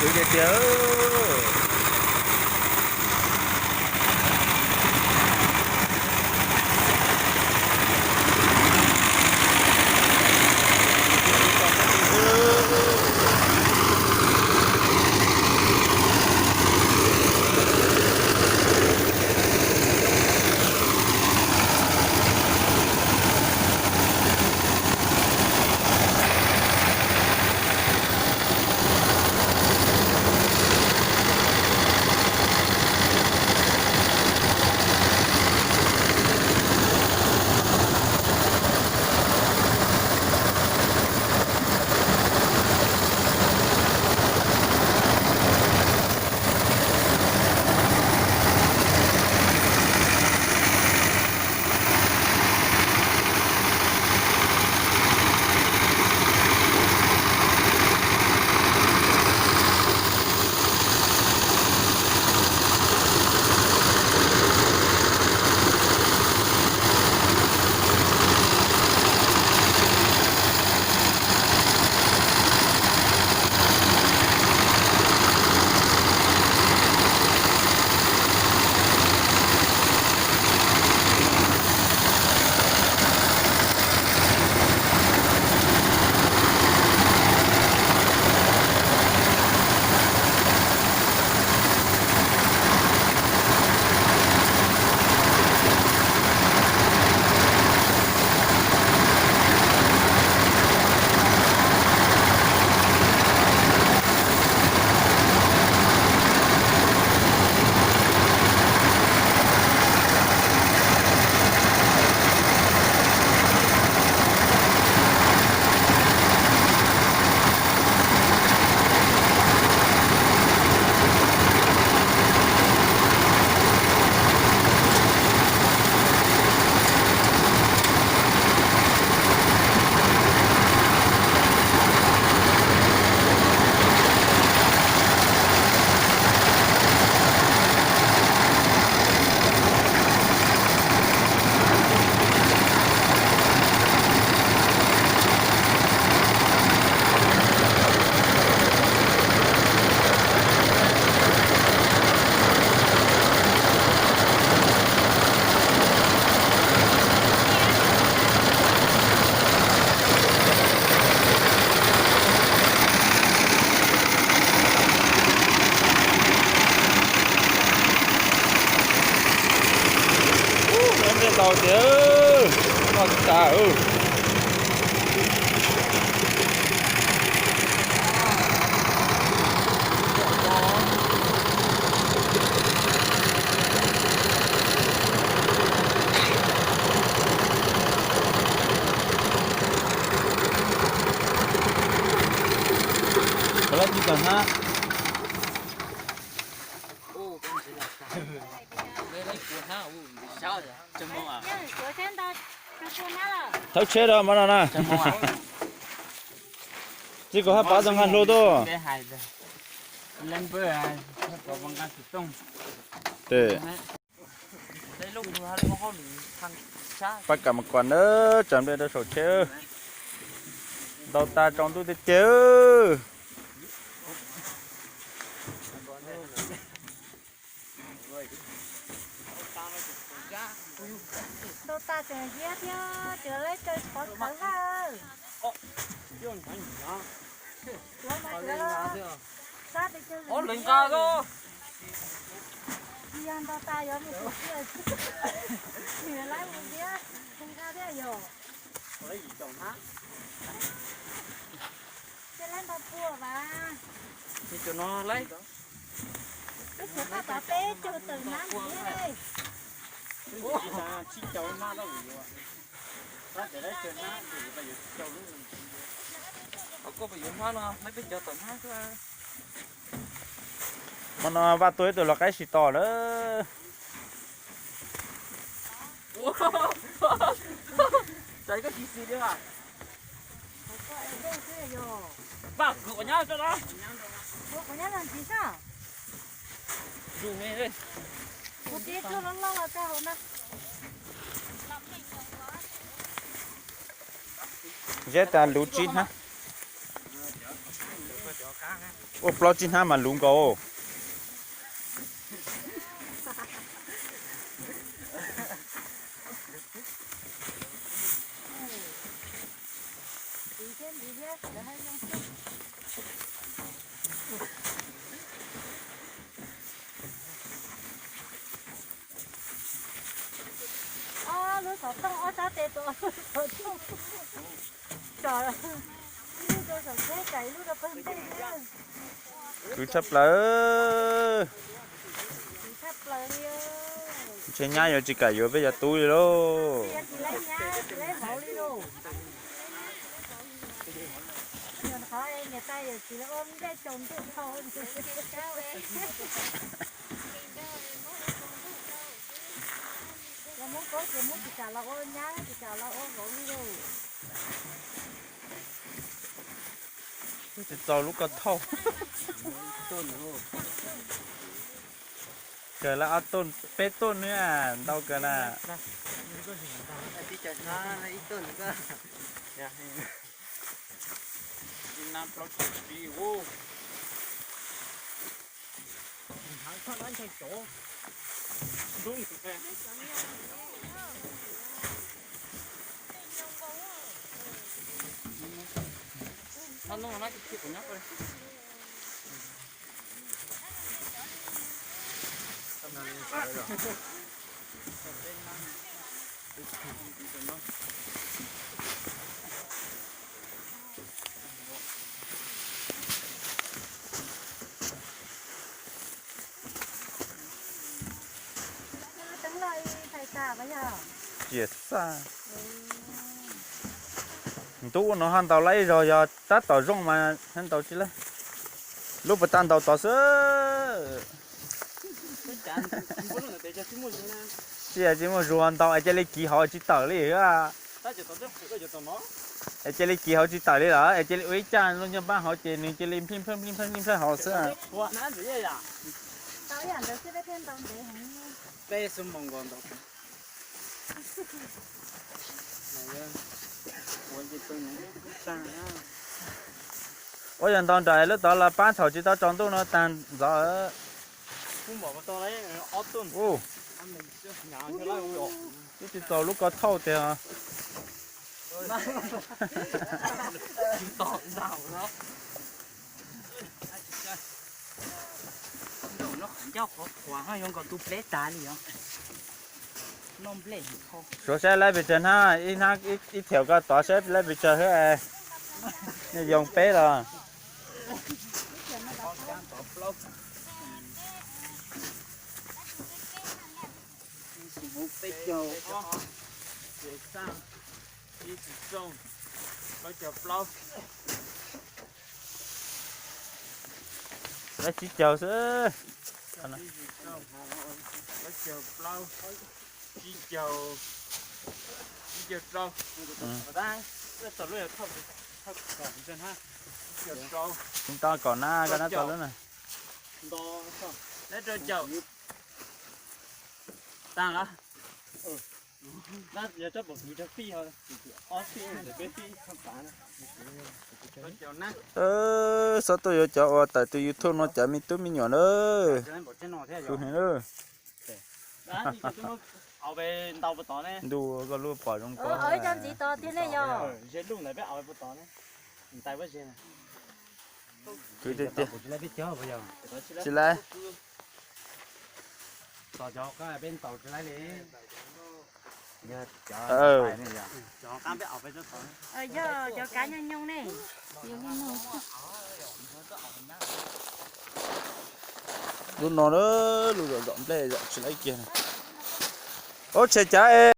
Tiag tiag. Ntau tiag, noj tsis tas. Puas lab tsis tau hnab? Thawb tsheb rau mov no na. Tsis kom haj pab tau nqa hlu tuaj. Pab kam mas kom na, tsam nplej rau saum tsheb. Ntau tas tsaus ntuj tiag tiag. Ntau tas tseem ziab thiab, ces lawv caw pov khawv haj. Ob lwm nqa os. Yog ntau tas yuav mus tus tiag, nws lawv mus ziab nqa thiab yog. Ces lawv ntau pua vas. Ces cov no lawv, peb xyov koj tau peb caug tawm hnab ntxiv. Koj yuav hnab no, lawv peb cov tawm hnab xwb. Hmo no Vaj tua ib tug los qaib tsis to lawm. Tsis koj tsis xis li. Vaj kwv quav nyab tso na. Quav nyab los ntxiv xwb. Zus me. Kuv tib tug loj loj los rau hauv na. Zeb tas luv tsib hnab. Ua plaub tsib hnab mas luv nkaus. Ob lub xov tooj, ob sab tes tus xov tooj. Tsom ib lub rau saum tsheb, tsom ib lub rau pawg ntej. Khwv tshaj plaws. Khwv tshaj plaws li. Ntshe nyab yuav tsis kam yuav peb cov tub li lauj. Tsis laib nyab, tsis laib vauv li lauj. Qhov niam tais yawm txiv lawv ua nplej tsaus ntuj dhau. Los Hmoob Kaub ces Hmoob tsis kam los ua nyab, tsis kam los ua vauv li lauj. Twb tsis txaus lub ko thauj. Kawg lawm ob tuj peb tuj nws ntau kawg na. Cia xaj. Ntuj ua no haj ntaus lawm, ib zaug yog tab tom zoo mas haj ntaus tsis lawm. Lub puas tag ntaus tod xwb. Tsis, tsis muaj zug ntaus es cia li kiv hauv tsis tawm li. Es cia li kiv hauv tsis tawm li lawm, es cia li ua ib caj lub ncaj npab hauv ces nws cia li nplij nplawg nplij nplawg hauv xwb. Ua yog ntaus nram lub tod los pab thaum tsis tau tsaus ntuj no tag ntxov. Twb tsis txaus lub ko thauj tiag. Suav saib lawv pes tsawg hnab, ib hnab ib thiam ko tod saib lawv pes tsawg hwb. Nyob yoo peb los. Lawv tsib caug xwb. Tsib caug, tsib caug rau. Nto kom na, koj na tau lub na. Rau caum. Tag los. Xob tuaj yuav cov uas tawm tus YouTube no cov me tub me nyuam na. Kuv hais na. Ntuj, koj lub pom zoo ko. Kwv tiag tiag. Tsis laib. Yog cov kav nyooj nyooj ne. Lub no, lub zom zom nplej zom tsis laib kiag. Ub, tshem cav es.